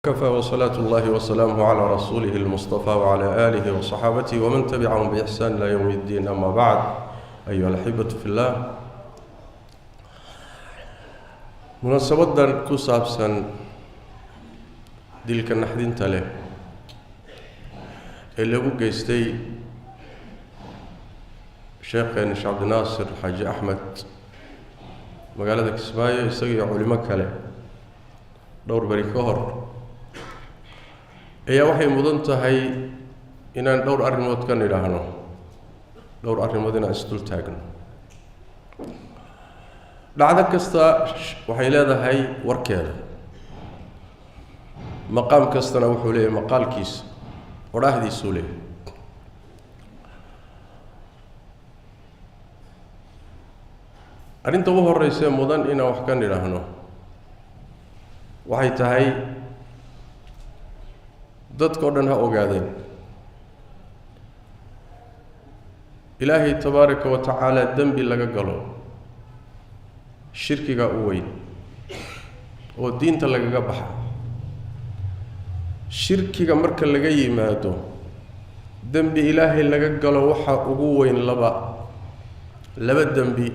Kafى wslaaة اllahi wslaamه عlى rasuulih اlmuصطafى wعlى آlih وصaxaabatih wman tabicahum bإxsaan ilى ywm اddiin, ama bacd. Ayuha alaxibatu fi llah, munaasabadan ku saabsan dilka naxdinta leh ee lagu geystay sheekheena Sheekh Cabdinaasir Xaaji Axmed magaalada Kismaayo, isaga iyo culimo kale, dhowr beri ka hor, ayaa waxay mudan tahay inaan dhowr arrimood ka nidhaahno, dhowr arrimood inaan isdul taagno. Dhacdo kasta waxay leedahay warkeeda, maqaam kastana wuxuu leeyahay maqaalkiisa, odhaahdiisuu leeyahay. Arrinta ugu horreysee mudan inaan wax ka nidhaahno waxay tahay, dadka o dhan ha ogaadeen, Ilaahay tabaaraka wa tacaala dembi laga galo shirkiga u weyn oo diinta lagaga baxa. Shirkiga marka laga yimaado, dembi Ilaahay laga galo waxaa ugu weyn laba dembi: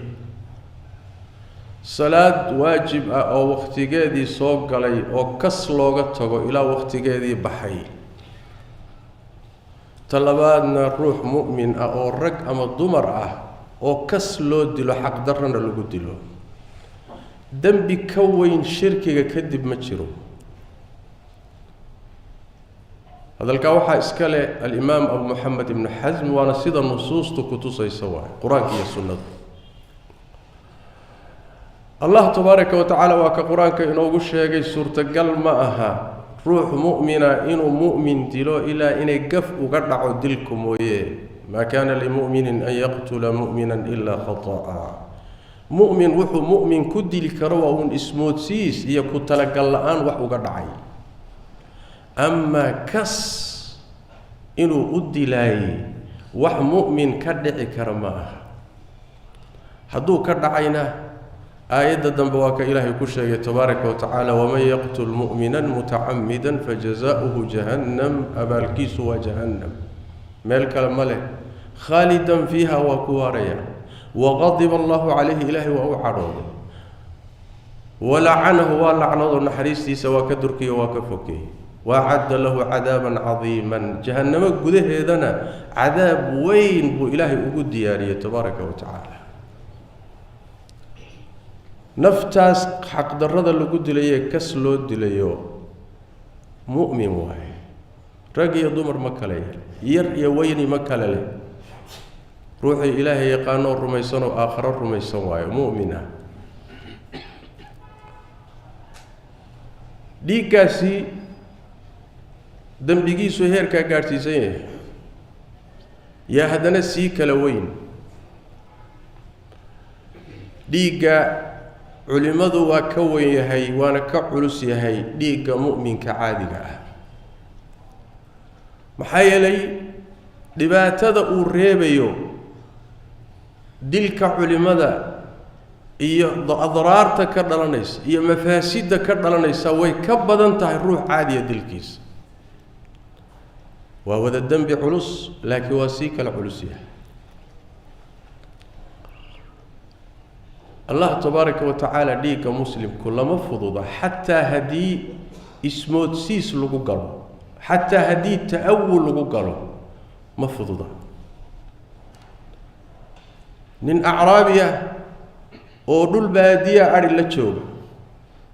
salaad waajib ah oo wakhtigeedii soo galay oo kas looga tago ilaa wakhtigeedii baxay, ta labaadna ruux mu'min ah oo rag ama dumar ah oo kas loo dilo, xaqdarrana lagu dilo. Dembi ka weyn shirkiga kadib ma jiro. Hadalkaa waxaa iska leh alimaam Abu Moxamed Ibnu Xasm, waana sida nusuustu kutusaysa, waay Qur-aanka iyo sunnada. Allah tabaaraka wa tacaala waa ka Qur-aanka inoogu sheegay, suurtagal ma aha ruux mu'mina inuu mu'min dilo ilaa inay gaf uga dhaco dilku mooye. Maa kaana limu'minin an yaqtula mu'minan ilaa khata'a. Mu'min wuxuu mu'min ku dili karo waa uun ismoodsiis iyo ku talagal la-aan wax uga dhacay, amaa kas inuu u dilaayey wax mu'min ka dhici kara ma aha. Hadduu ka dhacayna, aayadda dambe waa ka Ilaahay ku sheegay tabaaraka wa tacaala: waman yaqtul mu'mina mutacamida fajazaؤuhu jahannam, abaalkiisu waa jahannam, meel kale ma leh, khaalidan fiiha, waa ku waaraya, waqadiba allahu calayhi, Ilaahay waa u cadhooday, walacanahu, waa lacnadoo naxariistiisa waa ka durkiyo, waa ka fokeeyey, waacadda lahu cadaaban cadiiman, jahannamo gudaheedana cadaab weyn buu Ilaahay ugu diyaariyey tabaaraka wa tacaala. Naftaas xaqdarrada lagu dilayee kas loo dilayo mu'min waaye, rag iyo dumar ma kale yar, yar iyo weyni ma kale leh, ruuxii Ilaahay yaqaanoo rumaysanoo aakharo rumaysan waayo, mu'min ah. Dhiiggaasi dembigiisu heerkaa gaadhsiisan yahay, yaa haddana sii kala weyn. Dhiigga culimmadu waa ka weyn yahay, waana ka culus yahay dhiigga mu'minka caadiga ah, maxaa yeelay dhibaatada uu reebayo dilka culimmada iyo adraarta ka dhalanaysa iyo mafaasidda ka dhalanaysa way ka badan tahay ruux caadiya dilkiisa. Waa wada dembi culus, laakiin waa sii kala culus yahay. Allah tabaaraka wa tacaala dhiigga muslimku lama fududa, xataa haddii ismoodsiis lagu galo, xataa haddii ta'awul lagu galo, ma fududa. Nin acraabiya oo dhul baadiya adhi la jooga,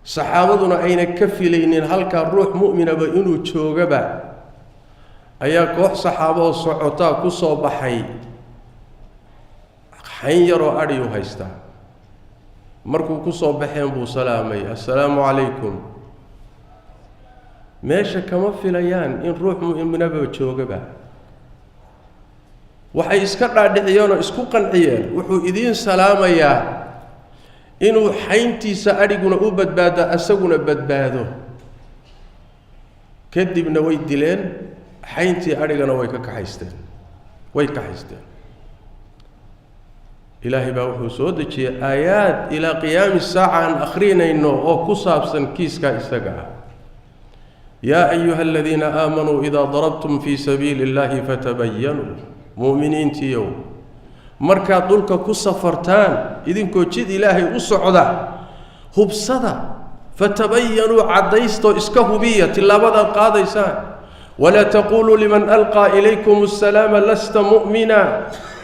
saxaabaduna ayna ka filaynin halkaa ruux mu'minaba inuu joogaba, ayaa koox saxaabo oo socotaa ku soo baxay, xayn yaroo adhiyuu haystaa. Markuu ku soo baxeen buu salaamay: assalaamu calaykum. Meesha kama filayaan in ruux mu'minaba joogaba. Waxay iska dhaadhiciyeen oo isku qanciyeen wuxuu idiin salaamayaa inuu xayntiisa adhiguna u badbaado, asaguna badbaado. Kadibna way dileen, xayntii adhigana way ka kaxaysteen, way kaxaysteen. Ilaahay baa wuxuu soo dejiyey aayaad ilaa qiyaami saaca aan akhrinayno oo ku saabsan kiiskaa isaga ah. Yaa ayuha aladiina aamanuu idaa darabtum fii sabiili illaahi fatabayanuu. Mu'miniintiiyow, markaad dhulka ku safartaan idinkoo jid Ilaahay u socda, hubsada, fatabayanuu, caddaystoo iska hubiya tillaabadaad qaadaysaan. Walaa taquuluu liman alqaa ilaykum asalaama lasta mu'mina.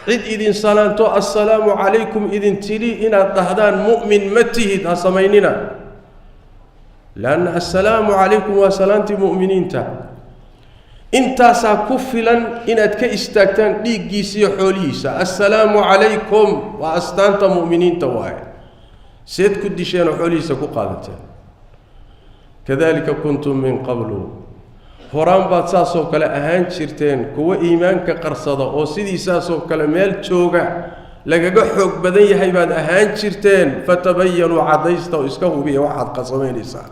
Cid idin salaanto, "Assalaamu calaykum," idin tidhi, inaad dhahdaan "Mu'min ma tihid" ha samaynina, leanna "Assalaamu calaykum" waa salaantii mu'miniinta. Intaasaa ku filan inaad ka istaagtaan dhiiggiisa iyo xoolihiisa. "Assalaamu calaykum" waa astaanta mu'miniinta waaye. Seed ku disheen oo xoolihiisa ku qaadateen? Kadalika kuntum min qablu, horaan baad saasoo kale ahaan jirteen, kuwo iimaanka qarsada oo sidiisaasoo kale meel jooga lagaga xoog badan yahay baad ahaan jirteen. Fatabayanuu, caddaysta oo iska hubiya waxaad qasamaynaysaan.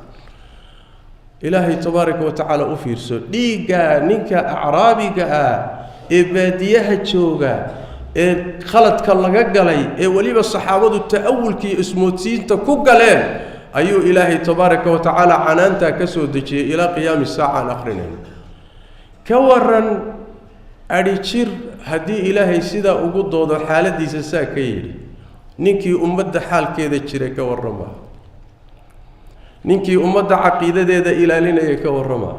Ilaahay tabaaraka wa tacaala, u fiirso, dhiigga ninka acraabiga ah ee baadiyaha jooga ee khaladka laga galay, ee weliba saxaabadu ta'awulka iyo ismoodsiinta ku galeen, ayuu Ilaahay tabaaraka wa tacaala canaantaa ka soo dejiyey. Ilaa qiyaami saaca aan akrinayno. Ka waran adhi jir haddii Ilaahay sidaa ugu doodo, xaaladiisa saa ka yidhi, ninkii ummadda xaalkeeda jiray ka warrama, ninkii ummadda caqiidadeeda ilaalinaya ka warrama,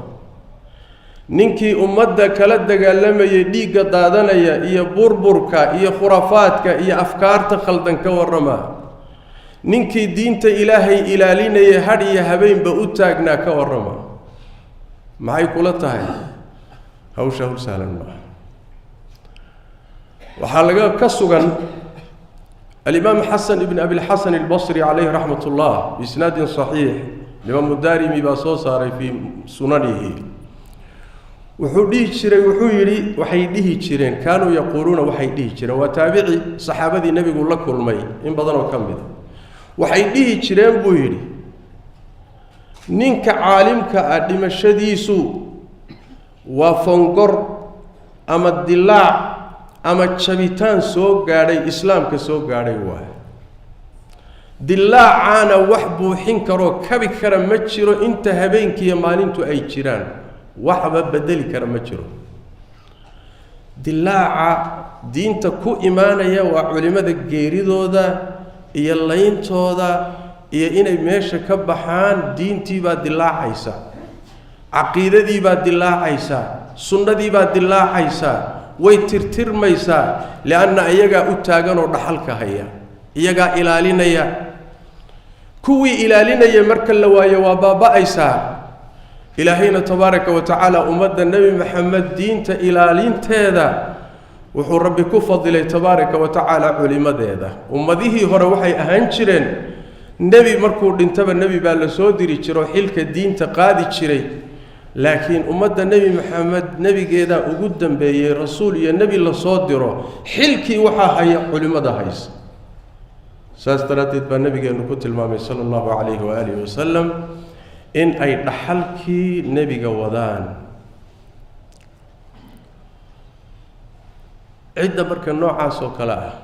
ninkii ummadda kala dagaalamayay dhiigga daadanaya iyo burburka iyo khuraafaadka iyo afkaarta khaldan ka warrama, ninkii diinta Ilaahay ilaalinayay hadh iyo habeenba u taagnaa ka warrama? Maxay kula tahay? Hawsha hawl sahlan maaha. Waxaa laga ka sugan alimaam Xasan ibn Abilxasan Albasri calayhi raxmat ullah biisnaadin saxiix, Imaamu Daarimi baa soo saaray fii sunanihi. Wuxuu dhihi jiray, wuxuu yidhi, waxay dhihi jireen, kaanuu yaquuluuna, waxay dhihi jireen, waa taabici, saxaabadii Nebigu la kulmay in badan oo ka mida, waxay dhihi jireen buu yidhi, ninka caalimka ah dhimashadiisu waa fongor ama dilaac ama jabitaan soo gaadhay Islaamka soo gaadhay waaye. Dilaacaana wax buuxin karoo kabi kara ma jiro. Inta habeenkiiyo maalintu ay jiraan, waxba bedeli kara ma jiro. Dilaaca diinta ku imaanaya waa culimmada geeridooda iyo layntooda iyo inay meesha ka baxaan. Diintiibaa dilaacaysa, caqiidadiibaa dilaacaysa, sunnadiibaa dilaacaysa, way tirtirmaysaa, lianna iyagaa u taagan oo dhaxalka haya, iyagaa ilaalinaya. Kuwii ilaalinaya marka la waayo, waa baaba'aysaa. Ilaahayna tabaaraka wa tacaala ummadda Nebi Maxamed diinta ilaalinteeda wuxuu Rabbi ku fadilay tabaaraka wa tacaala culimadeeda. Ummadihii hore waxay ahaan jireen, nebi markuu dhintaba nebi baa la soo diri jiro, xilka diinta qaadi jiray. Laakiin ummadda Nebi Maxamed nebigeedaa ugu dambeeyey rasuul iyo nebi lasoo diro. Xilkii waxaa haya culimmada haysa. Saas daraaddeed baa nebigeennu ku tilmaamay sala allahu calayhi waaalihi wasalam in ay dhaxalkii nebiga wadaan. Cidda marka noocaas oo kale ah,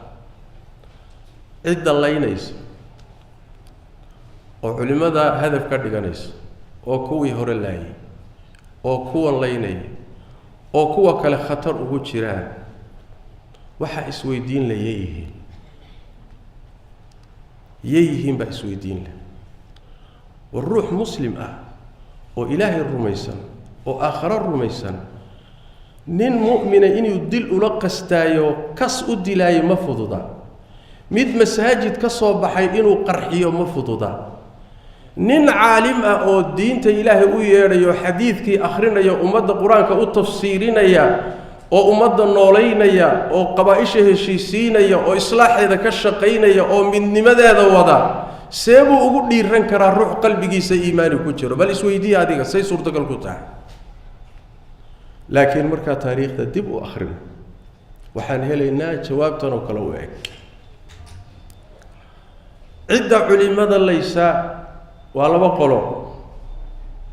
cidda laynaysa oo culimmada hadaf ka dhiganaysa, oo kuwii hore laayay oo kuwan laynaya oo kuwa kale khatar ugu jiraan, waxaa isweydiin la yeeyihiin, yeeyihiin baa isweydiin leh. War ruux muslim ah oo Ilaahay rumaysan oo aakharo rumaysan, nin mu'mina inuu dil ula qastaayo, kas u dilaayo, ma fududa. Mid masaajid ka soo baxay inuu qarxiyo ma fududa. Nin caalim ah oo diinta Ilaahay u yeedhayo, xadiidkii akhrinaya, ummadda Qur-aanka u tafsiirinaya, oo ummadda noolaynaya, oo qabaa-isha heshiisiinaya, oo islaaxeeda ka shaqaynaya, oo midnimadeeda wada, see buu ugu dhiiran karaa ruux qalbigiisa iimaani ku jiro? Bal isweydiiya adiga, say suurtagal ku tahay? Laakiin markaa taariikhda dib u akhrino, waxaan helaynaa jawaabtan oo kale u eg. Cidda culimada laysa waa laba qolo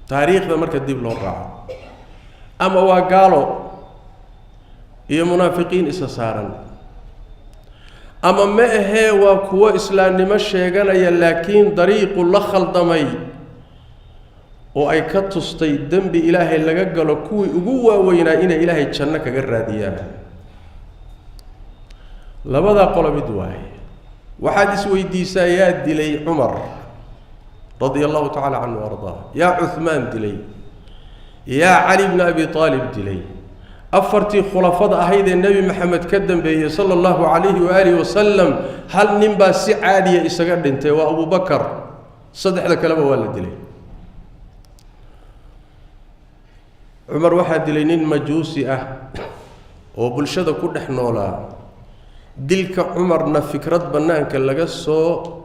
taariikhda marka dib loo raaco: ama waa gaalo iyo munaafiqiin isa saaran, ama ma ahee waa kuwo islaamnimo sheeganaya laakiin dariiqu la khaldamay. Oo ay ka tustay dembi Ilaahay laga galo kuwii ugu waaweynaa inay Ilaahay janno kaga raadiyaan. Labadaa qolo mid waaye. Waxaad isweydiisaa, yaa dilay Cumar radia Allahu tacala canhu ardaa? Yaa Cuhmaan dilay? Yaa Cali bna Abi Aalib dilay? Afartii khulafada ahayd ee Nebi Maxamed ka dambeeyey sala Allahu calayhi waaalihi wasalam, hal nin baa si caadiya isaga dhintay, waa Abubakar. Saddexda kaleba waa la dilay. Cumar waxaa dilay nin majuusi ah oo bulshada ku dhex noolaa. Dilka Cumarna fikrad bannaanka laga soo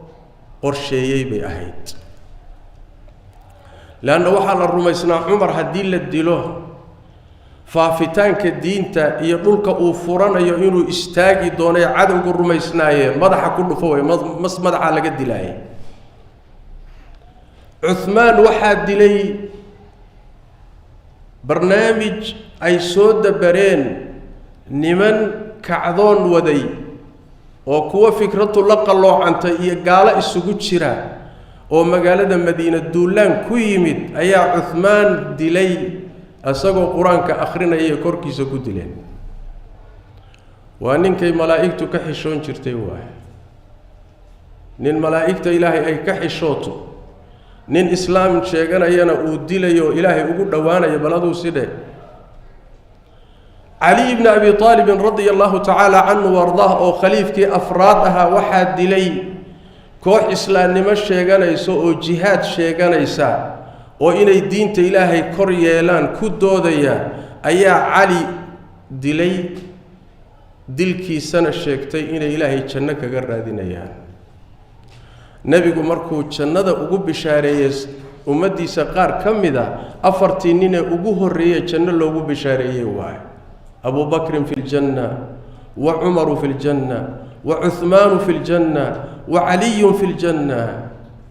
qorsheeyey bay ahayd, leanna waxaa la rumaysnaa Cumar haddii la dilo, faafitaanka diinta iyo dhulka uu furanayo inuu istaagi doonay cadowgu rumaysnaayeen. Madaxa ku dhufo way mas madaxaa laga dilaayay. Cuhmaan waxaa dilay barnaamij ay soo dabareen niman kacdoon waday oo kuwa fikradu la qalloocantay iyo gaalo isugu jira oo magaalada Madiina duulaan ku yimid ayaa Cuhmaan dilay, isagoo Qur-aanka akhrinayay korkiisa ku dileen. Waa ninkay malaa'igtu ka xishoon jirtay waay. Nin malaa'igta Ilaahay ay ka xishooto, nin islaam sheeganayana uu dilayo, Ilaahay ugu dhowaanayo, bal aduu sidhe. Caliy bni Abi Aalibin radia Allahu tacaala canhu ardaah, oo khaliifkii afraad ahaa, waxaa dilay koox islaamnimo sheeganaysa oo jihaad sheeganaysa oo inay diinta Ilaahay kor yeelaan ku doodaya ayaa Cali dilay, dilkiisana sheegtay inay Ilaahay janno kaga raadinayaan. Nebigu markuu jannada ugu bishaareeyey ummaddiisa qaar ka mid a, afartii ninee ugu horreeyey janno loogu bishaareeyey waayo: Abu Bakrin fi ljanna, wa Cumaru fi ljanna, wa Cuhmaanu fi ljanna, wa Caliyun fi ljanna.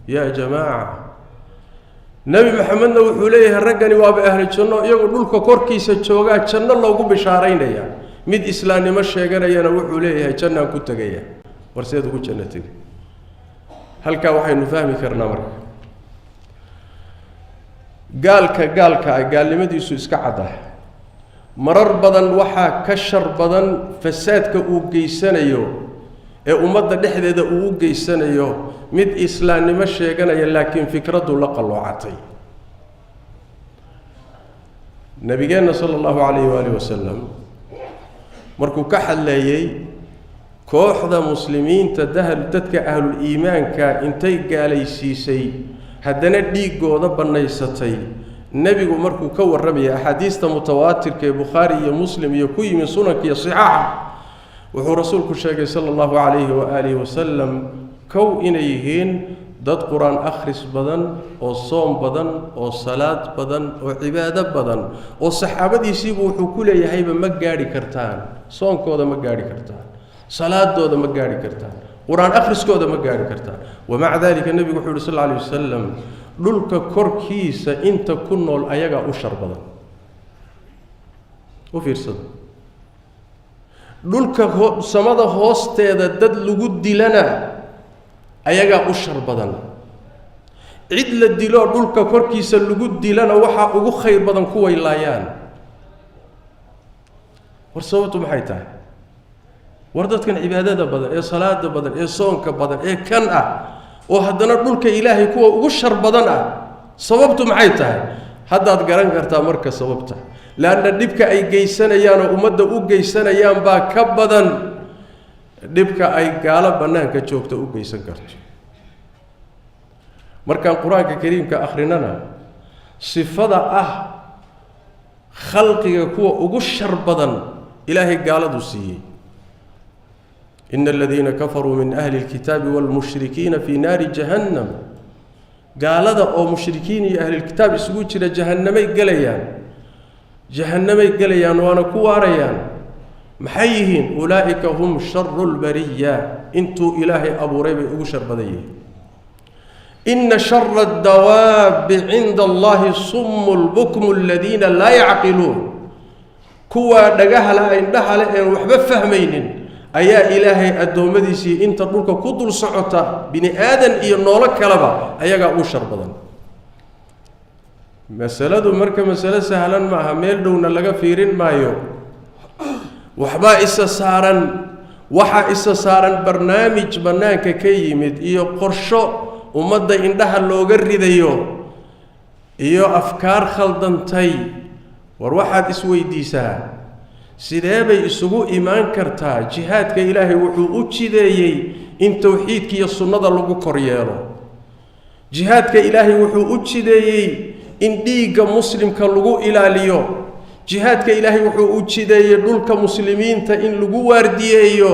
Yaa jamaaca, Nebi Maxamedna wuxuu leeyahay raggani waaba ahlu janno, iyagu dhulka korkiisa joogaa janno loogu bishaaraynaya. Mid islaamnimo sheeganayana wuxuu leeyahay jannaan ku tegaya. War seed ugu janno tegay? Halkaa waxaynu fahmi karnaa marka, gaalka gaalka ah gaalnimadiisu iska caddah. Marar badan waxaa ka shar badan fasaadka uu geysanayo ee ummadda dhexdeeda uu u geysanayo mid islaamnimo sheeganaya laakiin fikraddu la qalloocatay. Nabigeenna sala Allahu calayhi waaalih wasalam markuu ka hadleeyey kooxda muslimiinta dahal dadka ahlul iimaanka intay gaalaysiisay haddana dhiiggooda bannaysatay, nebigu markuu ka warramayay axaadiista mutawaatirka ee Bukhaari iyo Muslim iyo ku yimi sunanka iyo sixaaxa, wuxuu rasuulku sheegay sala Allahu calayhi waaalihi wasalam kow inay yihiin dad Qur-aan akhris badan oo soom badan oo salaad badan oo cibaado badan, oo saxaabadiisiibu wuxuu ku leeyahayba ma gaadhi kartaan soonkooda, ma gaadhi kartaan salaadooda, ma gaadhi kartaan Qur-aan akhriskooda, ma gaadhi kartaan. Wamaca dalika nebigu wuxuu yuhi sal lla alay wasalam, dhulka korkiisa inta ku nool ayagaa u shar badan. U fiirsada, dhulka samada hoosteeda dad lagu dilana ayagaa u shar badan, cid la diloo dhulka korkiisa lagu dilana waxaa ugu khayr badan kuway laayaan. War sababtu maxay tahay? War dadkan cibaadada badan ee salaada badan ee soonka badan ee kan ah oo haddana dhulka Ilaahay kuwa ugu shar badan ah, sababtu maxay tahay? Haddaad garan kartaa marka sababta, leanna dhibka ay geysanayaan oo ummadda u geysanayaan baa ka badan dhibka ay gaalo bannaanka joogta u geysan karto. Markaan Qur-aanka kariimka akhrinana, sifada ah khalqiga kuwa ugu shar badan Ilaahay gaaladu siiyey: ina aladiina kafaruu min ahli اlkitaabi wاlmushrikiina fii naari jahannam. Gaalada oo mushrikiin iyo ahlilkitaab isugu jira jahannamay gelayaan, jahannamay gelayaan, waana ku waarayaan. Maxay yihiin? Ulaa'ika hum sharu lbariya, intuu Ilaahay abuuray bay ugu shar badan yihiin. Ina shara adawaabi cinda Allahi sumu lbukmu aladiina laa yacqiluun. Kuwaa dhagahala indhaha le een waxba fahmaynin ayaa Ilaahay addoommadiisii inta dhulka ku dul socota, bini aadan iyo noolo kaleba, ayagaa u shar badan. Masaladu marka masalo sahlan ma aha, meel dhowna laga fiirin maayo. Waxbaa isa saaran, waxaa isa saaran barnaamij bannaanka ka yimid iyo qorsho ummadda indhaha looga ridayo iyo afkaar khaldantay. War waxaad isweydiisaa, sidee bay isugu imaan kartaa? Jihaadka Ilaahay wuxuu u jideeyey in towxiidka iyo sunnada lagu kor yeelo. Jihaadka Ilaahay wuxuu u jideeyey in dhiigga muslimka lagu ilaaliyo. Jihaadka Ilaahay wuxuu u jideeyey dhulka muslimiinta in lagu waardiyeeyo.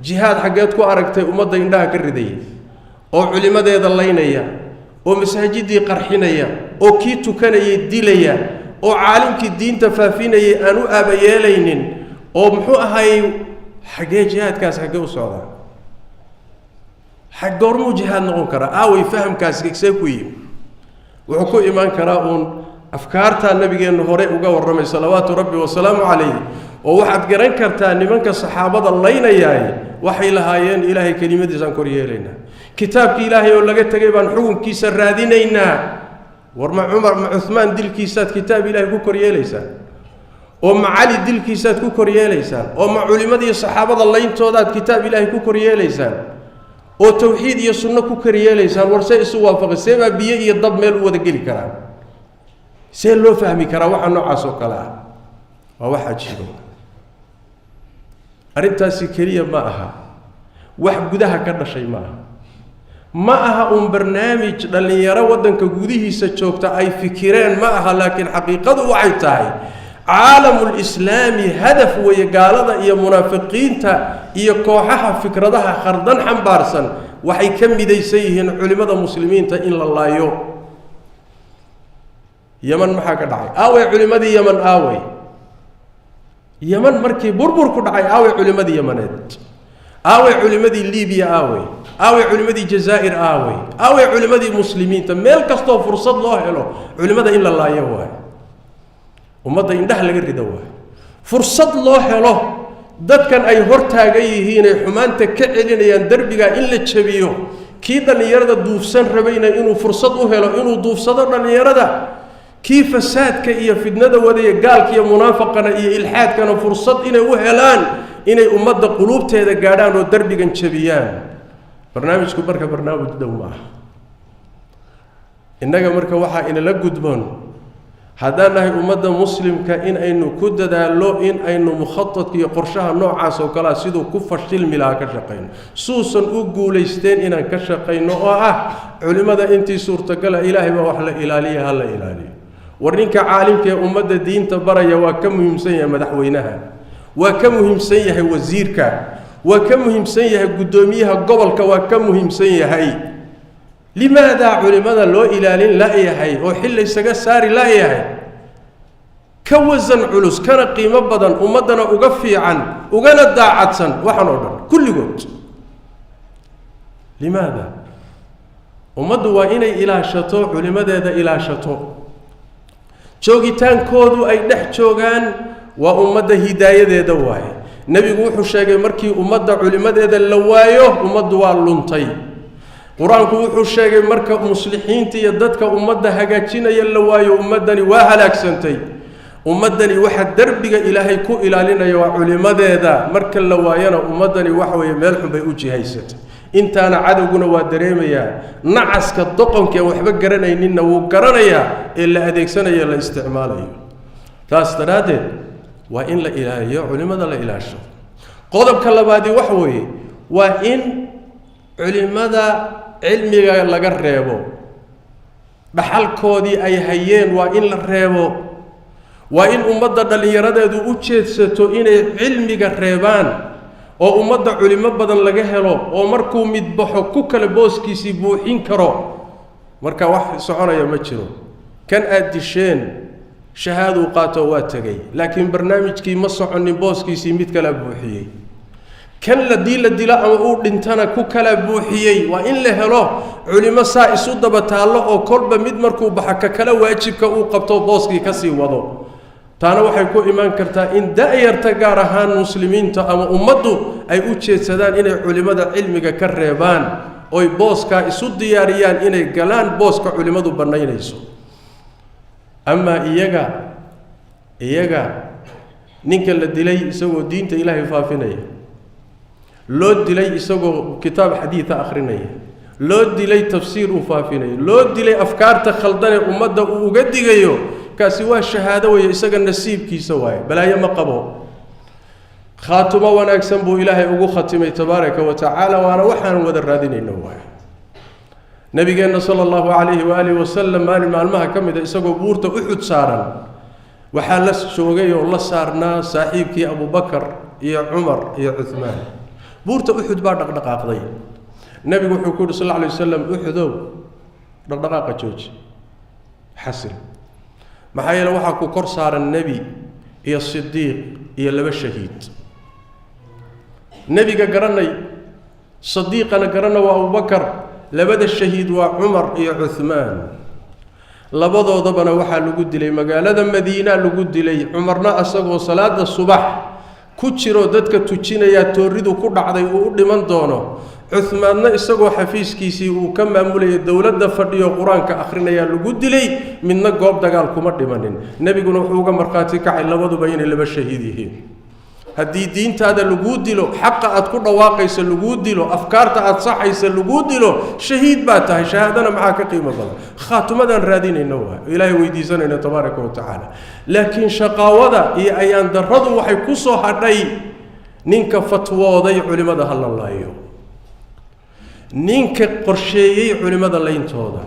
Jihaad xaggeed ku aragtay ummadda indhaha ka ridaya oo culimmadeeda laynaya oo masaajidii qarxinaya oo kii tukanayay dilaya oo caalimkii diinta faafinayay aan u aabayeelaynin oo muxuu ahaayey? Xaggee jihaadkaas, xaggee u socdaa? Xag goormuu jihaad noqon karaa? Aaway fahamkaasi, see ku yimi? Wuxuu ku imaan karaa uun afkaartaa nabigeennu hore uga warramay, salawaatu rabbi wasalaamu calayh. Oo waxaad garan kartaa, nimanka saxaabada laynayaay waxay lahaayeen: Ilaahay kelimadiisaan kor yeelaynaa, kitaabkii Ilaahay oo laga tegay baan xukunkiisa raadinaynaa. War ma Cumar, ma Cuhmaan dilkiisaad kitaab Ilaahay ku kor yeelaysaan? Oo ma Cali dilkiisaad ku kor yeelaysaan? Oo ma culimmadii saxaabada layntoodaad kitaab Ilaahay ku kor yeelaysaan oo tawxiid iyo sunno ku kor yeelaysaan? War see isu waafaqay? See baa biyo iyo dab meel u wada geli karaan? See loo fahmi karaa waxa noocaas oo kale ah? Waa wax cajiiba. Arrintaasi keliya ma aha wax gudaha ka dhashay, ma aha, ma aha uun barnaamij dhallinyaro waddanka gudihiisa joogta ay fikireen, ma aha. Laakiin xaqiiqadu waxay tahay caalamulislaami hadaf weeye. Gaalada iyo munaafiqiinta iyo kooxaha fikradaha khardan xambaarsan waxay ka midaysan yihiin culimmada muslimiinta in la laayo. Yeman maxaa ka dhacay? Aaway culimmadii Yeman? Aaway Yeman markii burbur ku dhacay? Aaway culimmadii Yemaneed? Aaway culimmadii Libiya? Aaway, aaway culimmadii Jazaa'ir? Aaway, aaway culimmadii muslimiinta? Meel kastoo fursad loo helo culimmada in la laayo waayo, ummadda indhaha laga rido waayo. Fursad loo helo dadkan ay hor taagan yihiinay xumaanta ka celinayaan derbigaa in la jabiyo, kii dhallinyarada duufsan rabayna inuu fursad u helo inuu duufsado dhallinyarada, kii fasaadka iyo fidnada wadaya, gaalka iyo munaafaqana iyo ilxaadkana fursad inay u helaan inay ummadda quluubteeda gaadhaan oo derbigan jabiyaan. Barnaamijku marka barnaamij dhow ma aha. Innaga marka waxaa inala gudboon, haddaan nahay ummadda muslimka, in aynu ku dadaallo in aynu mukhatadka iyo qorshaha noocaas oo kalea siduu ku fashilmi lahaa ka shaqayno, suusan u guulaysteen inaan ka shaqayno, oo ah culimmada intii suurtagala Ilaahay baa wax la ilaaliya, ha la ilaaliyo. War ninka caalimka ee ummadda diinta baraya waa ka muhiimsan yahay madaxweynaha, waa ka muhiimsan yahay wasiirka, waa ka muhiimsan yahay guddoomiyaha gobolka, waa ka muhiimsan yahay. Limaadaa culimmada loo ilaalin la-yahay oo xil laysaga saari la-yahay? Ka wasan culus, kana qiimo badan, ummaddana uga fiican, ugana daacadsan waxaan oo dhan kulligood. Limaada? Ummaddu waa inay ilaashato culimmadeeda, ilaashato joogitaankoodu ay dhex joogaan. Waa ummadda hidaayadeeda waaye. Nebigu wuxuu sheegay markii ummadda culimmadeeda la waayo, ummaddu waa luntay. Qur-aanku wuxuu sheegay marka muslixiinta iyo dadka ummadda hagaajinaya la waayo, ummaddani waa halaagsantay. Ummaddani waxa derbiga Ilaahay ku ilaalinaya waa culimmadeeda. Marka la waayona, ummaddani waxa weeye meel xun bay u jihaysatay. Intaana cadowguna waa dareemayaa, nacaska doqonka een waxba garanayninna wuu garanayaa ee la adeegsanayo, la isticmaalayo. Taas daraaddeed waa in la ilaaliyo culimmada, la ilaasho. Qodobka labaadi waxa weeye waa in culimmada cilmiga laga reebo, dhaxalkoodii ay hayeen waa in la reebo. Waa in ummadda dhallinyaradeedu u jeedsato inay cilmiga reebaan oo ummadda culimo badan laga helo, oo markuu midbaxo ku kale booskiisii buuxin karo. Marka wax soconaya ma jiro. Kan aad disheen shahaaduu qaato, waa tegey, laakiin barnaamijkii ma soconin, booskiisii mid kalaa buuxiyey. Kan ladii la dilo ama uu dhintana ku kala buuxiyey. Waa in la helo culimo saa isu daba taallo oo kolba mid markuu baxa ka kale waajibka uu qabto, booskii kasii wado. Taana waxay ku imaan kartaa in da-yarta, gaar ahaan muslimiinta ama ummaddu, ay u jeedsadaan inay culimmada cilmiga ka reebaan, oy booskaa isu diyaariyaan inay galaan booska culimmadu bannaynayso. Amaa iyaga ninka la dilay isagoo diinta Ilaahay faafinaya, loo dilay isagoo kitaab xadiida akhrinaya, loo dilay tafsiir uu faafinayo, loo dilay afkaarta khaldanee ummadda uu uga digayo, kaasi waa shahaado weeye, isaga nasiibkiisa waaye, balaayo ma qabo. Khaatumo wanaagsan buu Ilaahay ugu khatimay tabaaraka wa tacaala, waana waxaan wada raadinayno waaye. Nabigeenna sala allahu calayhi waaalihi wasalam maalin maalmaha ka mid a isagoo buurta Uxud saaran, waxaa la joogay oo la saarnaa saaxiibkii Abubakar iyo Cumar iyo Cuhmaan. Buurta Uxud baa dhaqdhaqaaqday. Nebigu wuxuu ku yidhi sal alla alay wasalam: Uxudow, dhaqdhaqaaqa jooji, xasil, maxaa yeele waxaa ku kor saaran nebi iyo sidiiq iyo laba shahiid. Nebiga garanay, sadiiqana garanna waa Abubakar, labada shahiid waa Cumar iyo Cuhmaan. Labadoodabana waxaa lagu dilay magaalada Madiina lagu dilay. Cumarna asagoo salaada subax ku jiroo dadka tujinayaa tooridu ku dhacday uu u dhiman doono. Cuhmaanna isagoo xafiiskiisii uu ka maamulaya dowladda fadhiyo qur-aanka akhrinayaa lagu dilay. Midna goob dagaal kuma dhimanin. Nebiguna wuxuu uga markhaati kacay labaduba inay laba shahiid yihiin. Haddii diintaada laguu dilo, xaqa aad ku dhawaaqaysa laguu dilo, afkaarta aad saxaysa laguu dilo, shahiid baa tahay. Shahaadana maxaa ka qiimo badan? Khaatumadaan raadinayno waay, Ilaahay weydiisanayno tabaaraka wa tacaala. Laakiin shaqaawada iyo ayaan darradu waxay ku soo hadhay ninka fatwooday culimmada ha la laayo, ninka qorsheeyey culimmada layntooda,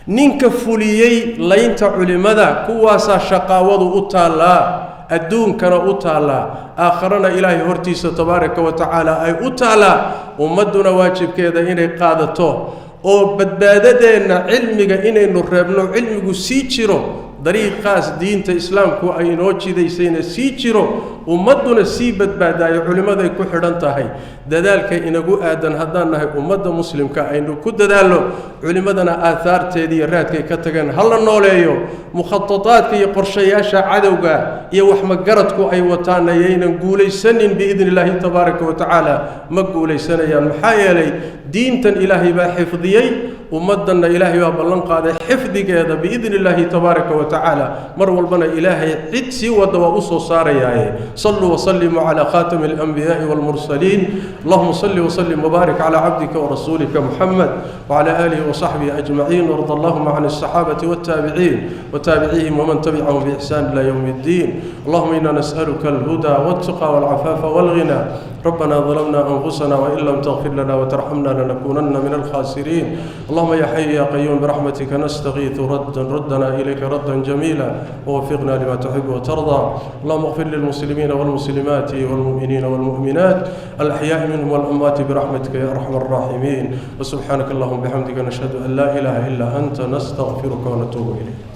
ninka fuliyey laynta culimmada, kuwaasaa shaqaawadu u taallaa, adduunkana u taallaa, aakharana Ilaahay hortiisa tabaaraka wa tacaala ay u taallaa. Ummadduna waajibkeeda inay qaadato oo badbaadadeenna cilmiga inaynu reebno, cilmigu sii jiro, dariiqaas diinta islaamku ay inoo jidaysayna sii jiro, ummadduna sii badbaadaayo, culimmaday ku xidhan tahay. Dadaalka inagu aadan haddaan nahay ummadda muslimka aynu ku dadaalno, culimmadana aahaarteedii iyo raadkay ka tageen ha la nooleeyo. Mukhatataadka iyo qorshayaasha cadowga iyo waxmagaradku ay wataana yaynan guulaysanin biidni illaahi tabaaraka wa tacaala. Ma guulaysanayaan, maxaa yeelay diintan Ilaahay baa xifdiyey, ummaddanna Ilaahay baa ballan qaaday xifdigeeda biidni illaahi tabaaraka wa tacaala. Mar walbana Ilaahay cid sii wada waa u soo saarayaaye. Saluu wasallimuu calaa khaatami alanbiyaai waalmursaliin. Allahuma salli wasallim wbaarik calaa cabdika warasuulika Muxamed wcala aalihi wasaxbihi ajmaciin, warda allahuma can alsaxaabati waltaabiciin wataabicihim waman tabicahum biixsaan ila yowmi اddiin. Allahuma ina nas'aluka alhuda waltuqa walcafaafa walghina. ربنا ظلمنا أنفسنا وإن لم تغفر لنا وترحمنا لنكونن من الخاسرين. اللهم يا حي يا قيوم برحمتك نستغيث، ردا ردنا إليك ردا جميلا، ووفقنا لما تحب وترضى. اللهم اغفر للمسلمين والمسلمات والمؤمنين والمؤمنات الأحياء منهم والأموات برحمتك يا أرحم الراحمين. وسبحانك اللهم بحمدك، نشهد أن لا إله إلا أنت، نستغفرك ونتوب إليك.